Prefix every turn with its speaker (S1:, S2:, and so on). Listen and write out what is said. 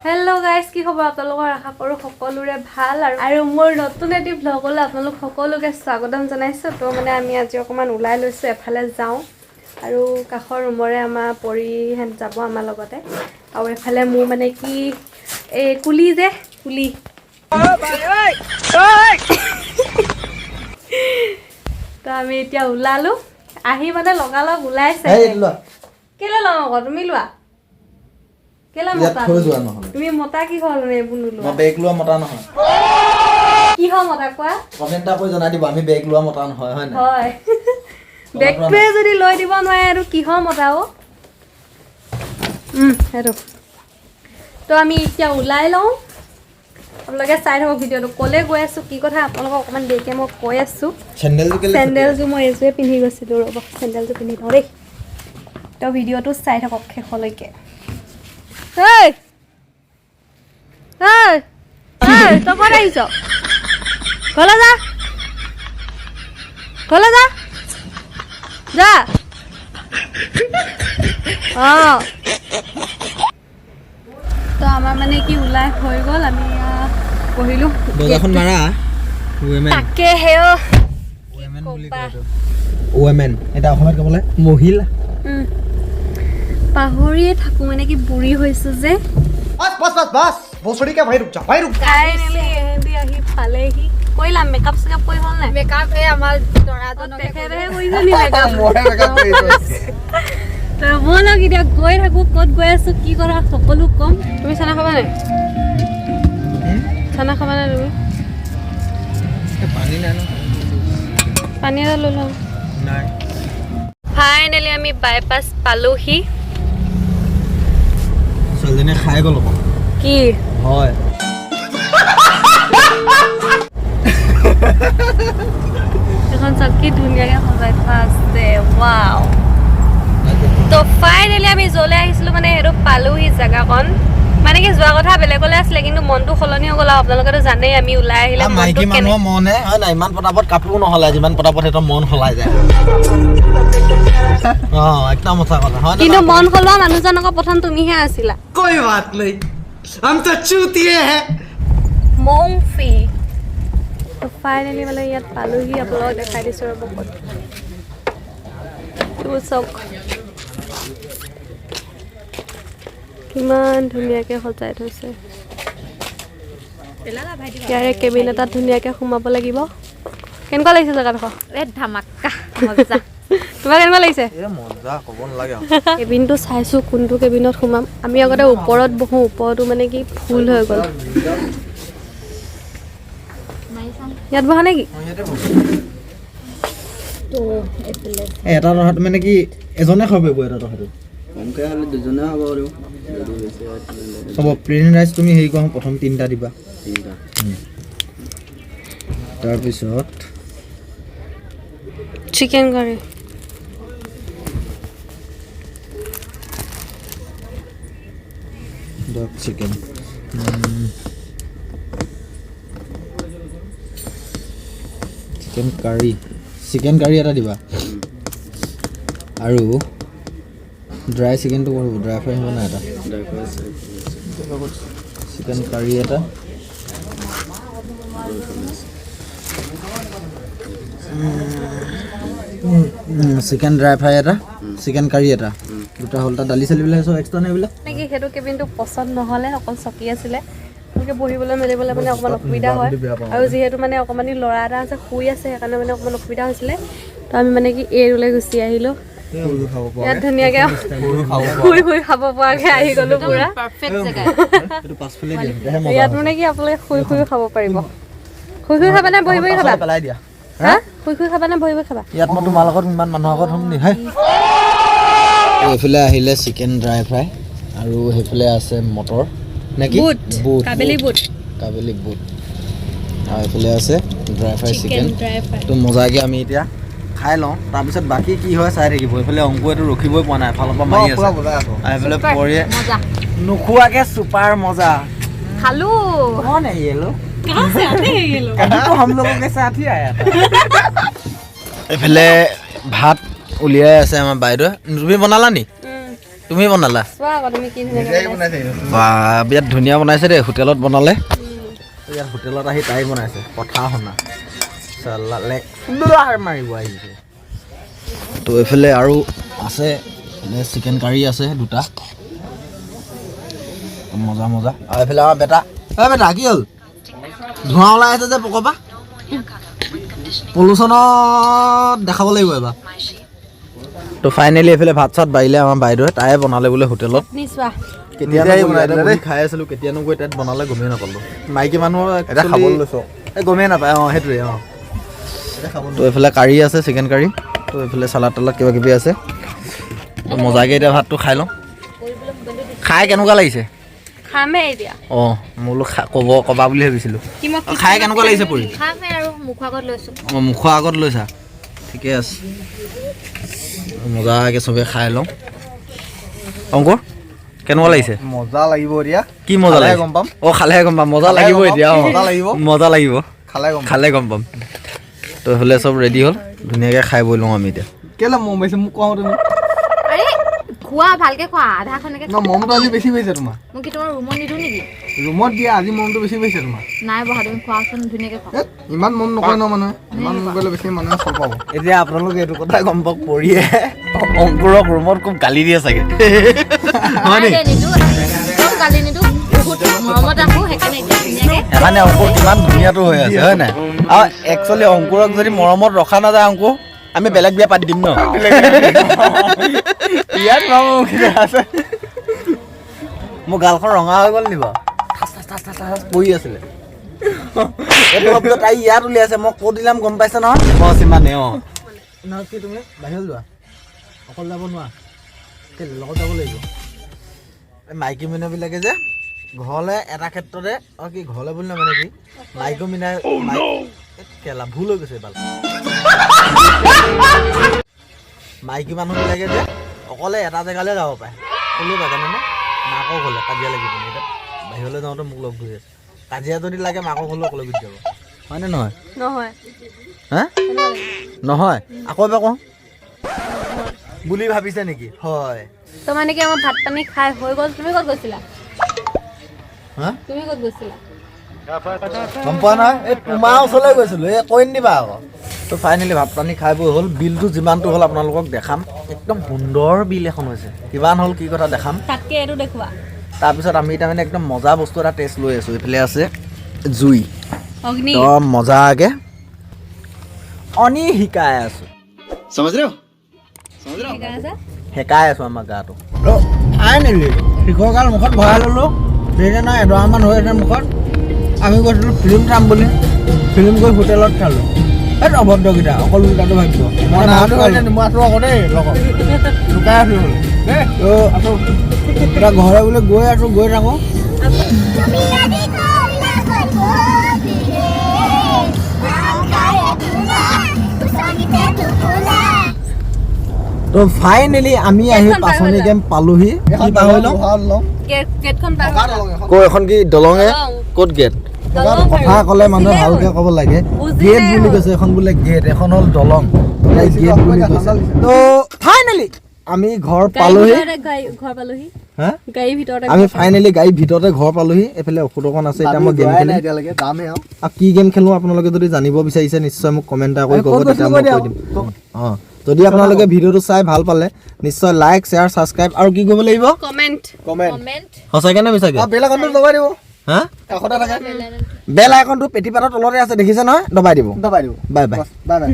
S1: Hello' guys, কি খবৰ আপোনালোকৰ? আশা কৰোঁ সকলোৰে ভাল। আৰু মোৰ নতুন এটি ভ্লগলৈ আপোনালোক সকলোকে স্বাগতম জনাইছোঁ। তো মানে আমি আজি অকণমান ওলাই লৈছোঁ, এফালে যাওঁ আৰু কাষৰ ৰুমৰে আমাৰ পৰীহেঁত যাব আমাৰ লগতে। আৰু এফালে মোৰ মানে কি এই কুলি যে কুলি, তো আমি এতিয়া ওলালোঁ আহি মানে লগালগ ওলাইছে। কেলে লওঁ আকৌ? তুমি লোৱা কেলে?
S2: ইয়াত
S1: মতা
S2: থৈ যোৱা নহ'লে।
S1: তুমি মতা কি হ'ল মানে এইবোৰ নোলোৱা?
S2: মই বেগ লোৱা মতা নহয়।
S1: কি হয় মতা কোৱা?
S2: কমেণ্ট এটা কৰি জনাই দিব, আমি বেগ লোৱা মতা নহয়, হয় নাই?
S1: হয়, বেগটোৱে যদি লৈ দিব নোৱাৰে আৰু কিহৰ মতা? অ' সেইটো তো আমি এতিয়া ওলাই লওঁ। আপোনালোকে চাই থাকক ভিডিঅ'টো, ক'লৈ গৈ আছোঁ কি কথা আপোনালোকক অকণমান দেৰিকৈ মই কৈ আছোঁ।
S2: চেণ্ডেলটো কেলে?
S1: চেণ্ডেলযোৰ মই এইযোৰে পিন্ধি গৈছিলোঁ। ৰ'ব, চেণ্ডেলযোৰ পিন্ধি লওঁ দেই। তো ভিডিঅ'টো চাই থাকক শেষলৈকে। ঐ ঐ ঐ, তই ক'ত আহিছ? ঘৰলৈ যা, ঘৰলৈ যা, যা। অঁ, তো আমাৰ মানে কি ওলাই হৈ গ'ল, আমি বহিলোঁ।
S2: দৰ্জাখন মাৰা। ৱেমেন।
S1: তাকে হে অ'।
S2: ৱেমেন বুলি
S1: ক'বা।
S2: কয়। ৱেমেন এতিয়া অসমীয়াত ক'বলৈ মহিলা।
S1: পাহৰিয়ে থাকোঁ, মানে কি বুঢ়ী হৈছোঁ যে।
S3: बस बस बस बस, भोसड़ी का भाई, रुक जा भाई, रुक।
S1: ফাইনেলি এহেঁতি আহি পালেহি। কৰিলা মেকআপ চেকআপ কৰি হ'ল নাই?
S4: মেকআপ এই আমাৰ দৰাজনকে।
S1: তেখেতেহে কৰিছে নি মেকআপ?
S2: মইহে মেকআপ কৰিছোঁ।
S1: তো ব'লক, এতিয়া গৈ থাকোঁ। ক'ত গৈ আছোঁ কি কথা সকলো ক'ম। তুমি চানা খাবা নাই? চানা খাবা নাই তুমি?
S2: পানী নাই ন?
S1: পানী এটা লৈ লওঁ।
S2: নাই।
S1: ফাইনেলি আমি বাইপাছ পালোহি।
S2: ছোৱালীজনীয়ে খাই গ'ল অকণ।
S1: কি?
S2: হয়।
S1: এখন চাওক, কি ধুনীয়াকৈ সজাই থোৱা আছে, ৱাও। তো ফাইনেলি আমি য'লৈ আহিছিলোঁ মানে সেইটো পালোহি জেগাকণ। মানে কি যোৱা কথা বেলেগলৈ আছিলে, কিন্তু মনটো সলনি হৈ গ'ল। আৰু আপোনালোকেতো জানেই আমি ওলাই আহিলে মনটো
S2: মাইকী
S1: কেনে
S2: মানুহৰ মনে হয় নাই, ইমান পটাপট কাপোৰ নসলায় যিমান পটাপট সিহঁতৰ মন সলাই যায়। অঁ, একদম সঁচা কথা হয়।
S1: কিন্তু মন সলোৱা মানুহজন আকৌ প্ৰথম তুমিহে আছিলা।
S3: कोई बात नहीं, हम तो चूतिए हैं।
S1: মংফি। তো ফাইনেলি মানে ইয়াত পালোহি, আপোনালোকক দেখাই দিছোঁ ৰ'ব ক'ত। এইবোৰ চাওক, কিমান ধুনীয়াকৈ সজাই থৈছে। ইয়াৰে কেবিন এটাত ধুনীয়াকৈ সোমাব লাগিব। কেনেকুৱা লাগিছে জেগাডোখৰ?
S4: এই ধামাকা মজা।
S1: তোমাৰ কেনেকুৱা লাগিছে?
S2: এই মজা, ক'ব নালাগে আৰু।
S1: কেবিনটো চাইছোঁ, কোনটো কেবিনত সোমাম। আমি আগতে ওপৰত বহোঁ, ওপৰতো মানে কি ফুল হৈ গ'ল। ইয়াত বহা নেকি?
S2: এই এটা টহাত মানে কি এজনে খাব পাৰিব এটা টহাটো?
S5: কমকৈ হ'লে দুজনে খাব পাৰিব, যদি বেছি হয় তেনেহ'লে।
S2: হ'ব, প্লেইন ৰাইচ তুমি হেৰি কৰা, প্ৰথম তিনিটা দিবা।
S5: তিনিটা।
S2: তাৰপিছত
S1: chicken curry.
S2: Dark chicken, chicken curry, chicken curry এটা দিবা। আৰু ড্ৰাই চিকেনটো কৰিব, ড্ৰাই ফ্ৰাই হ'ব নাই এটা?
S5: ড্ৰাই ফ্ৰাই আছে।
S2: চিকেন কাৰী এটা, চিকেন ড্ৰাই ফ্ৰাই এটা, চিকেন কাৰী এটা, দুটা হ'ল। তাত দালি চালিবিলাক চব এক্সট্ৰা নে এইবিলাক?
S1: মানে কি সেইটো কেবিনটো পচন্দ নহ'লে, অকল চকী আছিলে, গতিকে বহিবলৈ মেলিবলৈ মানে অকণমান অসুবিধা হয়।
S2: বেয়া পাওঁ।
S1: আৰু যিহেতু মানে অকণমানি ল'ৰা এটা আছে, শুই আছে, সেইকাৰণে মানে অকণমান অসুবিধা হৈছিলে। তো আমি মানে কি এইটোলৈ গুচি আহিলোঁ। ইয়াত ধুনীয়াকৈ শুই শুই খাব পৰাকৈ আহি গ'লোঁ পূৰা।
S4: পাৰফেক্ট জেগা।
S2: এইটো পাছফালে দিয়া, তেতিয়াহে মজা
S1: ইয়াত
S2: হ'ব।
S1: মানে কি আপোনালোকে শুই শুই খাব পাৰিব। শুই শুই খাবা নে বহি বহি খাবা?
S2: পাছফালে পেলাই দিয়া।
S1: হা, শুই শুই খাবা নে বহি বহি খাবা?
S2: ইয়াত মই তোমাৰ লগত ইমান মানুহৰ আগত হ'ম নি? হেই, এইফালে আহিলে চিকেন ড্ৰাই ফ্ৰাই আৰু সেইফালে আছে মটৰ নেকি?
S1: বুট।
S2: বুট।
S1: কাবেলি বুট।
S2: কাবেলি বুট। আৰু এইফালে আছে dry fry
S1: chicken
S2: chicken.
S1: Dry fry.
S2: তো মজাকৈ আমি এতিয়া খাই লওঁ, তাৰপিছত বাকী কি হয় চাই থাকিব। এইফালে অংকুৱেতো ৰখিবই পোৱা নাই, এফালৰ পৰা মাৰি আছে আৰু এইফালে পৰীয়ে
S4: মজা।
S2: নোখোৱাকে চুপাৰ মজা।
S4: খালো।
S2: कौन है ये लोग? अभी तो हम लोगों के साथ ही आया था। এইফালে ভাত উলিয়াই আছে আমাৰ বাইদেৱে। তুমি বনালা নি? তুমি বনালা?
S1: চোৱা আকৌ তুমি কি ধুনীয়াকৈ বনাইছা।
S2: বা, বিৰাট ধুনীয়া বনাইছে দেই। হোটেলত বনালে, ইয়াত হোটেলত আহি তাই বনাইছে। কথা শুনা চালা, লেক মাৰিব আহিছে। তো এইফালে আৰু আছে, চিকেন কাৰী আছে দুটা, মজা মজা। আৰু এইফালে আমাৰ বেটা। ঐ বেটা, কি হ'ল? ধোঁৱা ওলাই আছে যে পকপা পলিউশ্যনত দেখাব লাগিব এবাৰ। তো ফাইনেলি এইফালে ভাত চাত বাঢ়িলে আমাৰ বাইদেৱে, তায়ে বনালে বোলে হোটেলত।
S1: চাটনি চোৱা।
S2: কেতিয়ানো গৈ ইয়াতে বহি খাই আছিলোঁ, কেতিয়ানো গৈ তাত বনালে গমেই নাপালোঁ। মাইকী মানুহৰ
S6: এতিয়া খাবলৈ লৈছোঁ।
S2: এই গমেই নাপায়। অঁ, সেইটোৱে। অঁ, তো এইফালে কাৰী আছে, চিকেন কাৰী। তো এইফালে চালাড তালাড কিবা কিবি আছে। তো মজাকৈ এতিয়া ভাতটো খাই লওঁ। খাই কেনেকুৱা লাগিছে?
S1: খামহে এতিয়া।
S2: অঁ, মই বোলো ক'ব ক'বা বুলি ভাবিছিলোঁ।
S1: কি মই
S2: খাই কেনেকুৱা লাগিছে পৰি?
S4: খামহে আৰু, মুখৰ আগত লৈছোঁ।
S2: অঁ, মুখৰ আগত লৈছা, ঠিকে আছে। মজাকৈ চবে খাই লওঁ। অংকুৰ, কেনেকুৱা লাগিছে?
S6: মজা লাগিব এতিয়া।
S2: কি মজা
S6: খালেহে
S2: লাগিছে?
S6: গম পাম।
S2: অঁ, খালেহে গম পাম। মজা
S6: খালেহে
S2: লাগিব
S6: গম পাম।
S2: এতিয়া। অঁ,
S6: মজা লাগিব।
S2: মজা লাগিব।
S6: খালে গম পাম।
S2: খালে গম পাম। তো এইফালে চব ৰেডি হ'ল, ধুনীয়াকৈ খাই বৈ লওঁ আমি এতিয়া।
S6: কেলে মম পাইছে মোক কোৱা তুমি?
S4: আৰে খোৱা, ভালকে খোৱা, আধাখনকে।
S6: ন, মমটো আজি বেছি পাইছে তোমাৰ।
S4: মোক কি তোমাৰ ৰুমত নিদিওঁ নেকি?
S6: ৰুমত দিয়া, আজি মমটো বেছি পাইছে তোমাৰ।
S4: নাই বহা, তুমি খোৱাচোন, ধুনীয়াকে খোৱা।
S6: এ, ইমান মম নকৰে ন মানুহে, ইমান কৰিলে বেছি মানুহে চল পাব।
S2: এতিয়া আপোনালোকে এইটো কথা গম পাওক, পৰিয়ে অংকুৰক ৰুমত খুব গালি দিয়ে চাগে, হয়
S4: নাই
S2: নি?
S4: দে, নিদো, একদম গালি নিদো, বহুত মৰমত ৰাখো। সেইকাৰণে এতিয়া ধুনীয়াকে।
S2: সেইকাৰণে অংকুৰ কিমান ধুনীয়াটো হৈ আছে, হয় নাই? আৰু একচুৱেলি অংকুৰক যদি মৰমত ৰখা নাযায়, অংকুৰ আমি বেলেগ বিয়া পাতি দিম ন।
S6: ইয়াত মম আছে।
S2: মোৰ গালখন ৰঙা হৈ গ'ল নি বাৰু? ঠাচ ঠাচ ঠাচ ঠাচ ঠাচ পৰি আছিলে এইটো শব্দ। তাই ইয়াত উলিয়াইছে, মই ক'ত দিলাম গম পাইছে নহয়। বছ, ইমানেই। অঁ, নহয় কি তুমি বাহিৰত যোৱা, অকলে যাব নোৱাৰা? কেলে, লগত যাব লাগিব। এই মাইকী মানুহবিলাকে যে ঘৰলৈ এটা ক্ষেত্ৰতে, অঁ, কি ঘৰলৈ বুলি নহয়, মানে কি মাইকী মিনাই কেলা ভুল হৈ গৈছে এইবাৰ। মাইকী মানুহবিলাকে যে অকলে এটা জেগালৈ যাব পাৰে, ক'লেও পাৰে, জানেনে? মাকৰ ঘৰলৈ। কাজিয়া লাগিব এতিয়া বাহিৰলৈ যাওঁতে মোক লগ ধৰি আছে। কাজিয়া যদি লাগে মাকৰ ঘৰলৈ অকলে গুচি যাব, হয়নে নহয়?
S1: নহয়।
S2: হা, নহয়, আকৌ এবাৰ কওঁ বুলি ভাবিছে নেকি? হয়।
S1: তো মানে কি আমাৰ ভাত পানী খাই হৈ গ'ল। তুমি ক'ত গৈছিলা?
S2: হা?
S1: তুমি ক'ত গৈছিলা?
S2: গম পোৱা নহয়। এই তোমাৰ ওচৰলৈ গৈছিলোঁ, এই কৈ নিদিবা আকৌ। তো ফাইনেলি ভাত পানী খাই বৈ হ'ল। বিলটো যিমানটো হ'ল আপোনালোকক দেখাম। একদম সুন্দৰ বিল এখন হৈছে, কিমান হ'ল কি কথা দেখাম।
S1: তাতকে এইটো দেখুওৱা।
S2: তাৰপিছত আমি তাৰমানে একদম মজা বস্তু এটা টেষ্ট লৈ আছোঁ। এইফালে আছে জুই।
S1: অগ্নি।
S2: একদম মজাকে অনি শিকাই আছোঁ।
S1: শিকাই আছা?
S2: সেকাই আছোঁ আমাৰ গাটো। ফাইনেলি শিখৰগাল মুখত ভৰাই ল'লোঁ। সেইদিনা এডৰামান হৈ আছে মুখত। আমি গৈছিলোঁ ফিল্ম চাম বুলি, ফিল্ম গৈ হোটেলত চালোঁ। এই অভদ্ৰকেইটা অকল উল্টাটো ভাবিব।
S6: মই মই আছো আকৌ দেই লগত, লুকাই আছো বোলে দেই।
S2: তো এতিয়া ঘৰে বোলে গৈ আছোঁ, গৈ থাকোঁ।
S7: তুমি নদী কলা গল্পীৰে তোমাৰ টোপোলা।
S2: তো ফাইনেলি আমি আহি
S1: গেটখন পাৰ হৈ
S2: পাচনি
S1: যোৱা।
S2: কেম্প পালোহি। কি পাৰ হৈ লওঁ?
S1: গেটখন পাৰ হৈ যোৱা।
S2: ক, এখন কি দলঙে?
S1: দলং।
S2: ক'ত গেট?
S1: দলং।
S2: কথা ক'লে মানুহে
S1: বুজিলেই
S2: ভালকে
S1: হ'ল।
S2: ক'ব লাগে।
S1: বুজিলেই
S2: গেট বুলি
S1: হ'ল।
S2: কৈছে, এখন বোলে গেট, এখন হ'ল দলং। তাই গেট বুলি কৈছে। তো ফাইনেলি আমি ঘৰ
S1: গাড়ীৰ
S2: পালোহি।
S1: ভিতৰতে ঘৰ পালোহি।
S2: হা?
S1: গাড়ীৰ ভিতৰতে।
S2: আমি ফাইনেলি গাড়ীৰ ভিতৰতে ঘৰ পালোহি। এইফালে ঔষধ অকণ আছে। এতিয়া মই গেম খেলিম।
S6: এতিয়ালৈকে যামেই আৰু।
S2: আৰু কি গেম খেলোঁ আপোনালোকে যদি জানিব বিচাৰিছে, নিশ্চয় মোক কমেণ্ট এটা কৰি ক'ব, তেতিয়া মই কৈ দিম। অঁ, যদি আপোনালোকে ভিডিঅ'টো চাই ভাল পালে নিশ্চয় লাইক, শ্বেয়াৰ, ছাবস্ক্ৰাইব আৰু কি কৰিব লাগিব?
S1: কমেণ্ট।
S6: কমেণ্ট।
S4: কমেণ্ট।
S2: সঁচাকে নে মিছাকে?
S6: বেল আইকনটো দবাই দিব।
S2: হা?
S6: কাষতে থাকে।
S2: বেল আইকনটো পেটি পাতৰ তলতে আছে, দেখিছে নহয়? দবাই দিব।
S6: দবাই দিব।
S2: Bye bye.
S6: Bye bye.